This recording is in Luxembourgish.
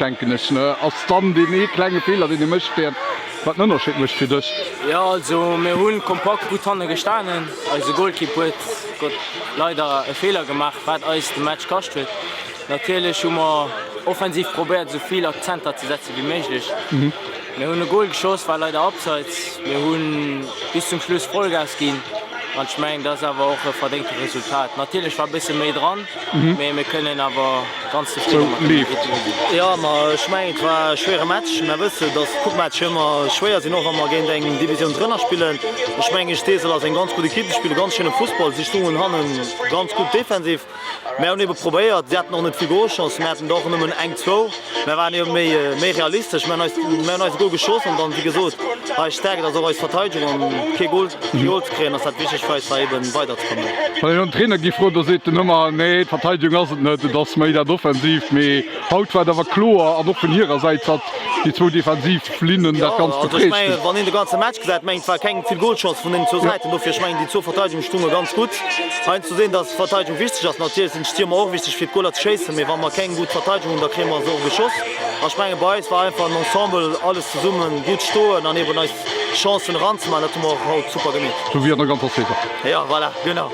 Denken ech, ne? Ass dann deen ee klenge Feeler, deen ee mécht, deen wat den Ënnerscheed mécht fir dech? Jo, also mir hunn kompakt gutt hanne gestanen. Eise Golkipp huet Gott leider e Feeler gemaach, wat eis de Match kascht huet. Natierlech hu mer offensiv probéiert esou vill Akzenter ze setze wéi méiglech. Mir hunn e Gol geschoss, war leider abseits. Mir hu bis zum Schluss Vollgas ginn an ech mengen, dat ass awer och e verdéngte Resultat. Natierlech war e bësse méi dran. Mee mir kënnen awer ganz zefridde mat dem Ergebnis sinn. Jo, ma ech mengen et war e schwéiere Match. Mär wëssen, datt d'Coupematcher ëmmer schwéier sinn, och wa mer géint eng Divisioun drënner spillen. Ech mengen Steesel ass eng ganz gutt Ekipp, si spille ganz schéine Fussball, si stoungen hanne ganz gutt defensiv. Mär hunn ebe probéiert, si haten och net vill Golchancen, mär haten der och nëmmen eng, zwou. Mär waren ebe méi, méi realistesch, mär hunn eis, mär hunn eise Gol geschoss an dann, wéi gesot, eis Stärkt ass och eis Verteidegung an kee Gol, kee Gol ze kréien ass dat wichteg fir eis hei eben weiderzekommen. Wann een un den Trainer géif froen, da seet en ëmmer, nee, d'Verteidegung ass et net, et ass méi dat Offensiivt. Mee haut war et awer kloer an och vun hirer Säit, datt déi zwou Defensivlinnen dat Ganzt Jo, also ech geprägt mengen, hunn. wann een de ganze Match gesäit, mengen et war keng vill Golchance vun deenen zwou Säiten. Dofir, ech mengen, déi zwou Verteidegunge stunge ganz gutt. Heiansdo sinn, datt d'Verteidegung wichteg ass. Natierlech sinn d'Stiermer och wichteg fir d'Goler ze schéissen, mee wa mer keng gutt Verteidegung hunn, da kréie mer se och geschoss. A ech menge bei eis war einfach en Ensemble, alles zesummen, gutt stoen an eben eis Chancen eranzemaachen. Dat hu mer och haut super gemeet. Sou wéi an der ganzer Saison. Jo, voilà, genau.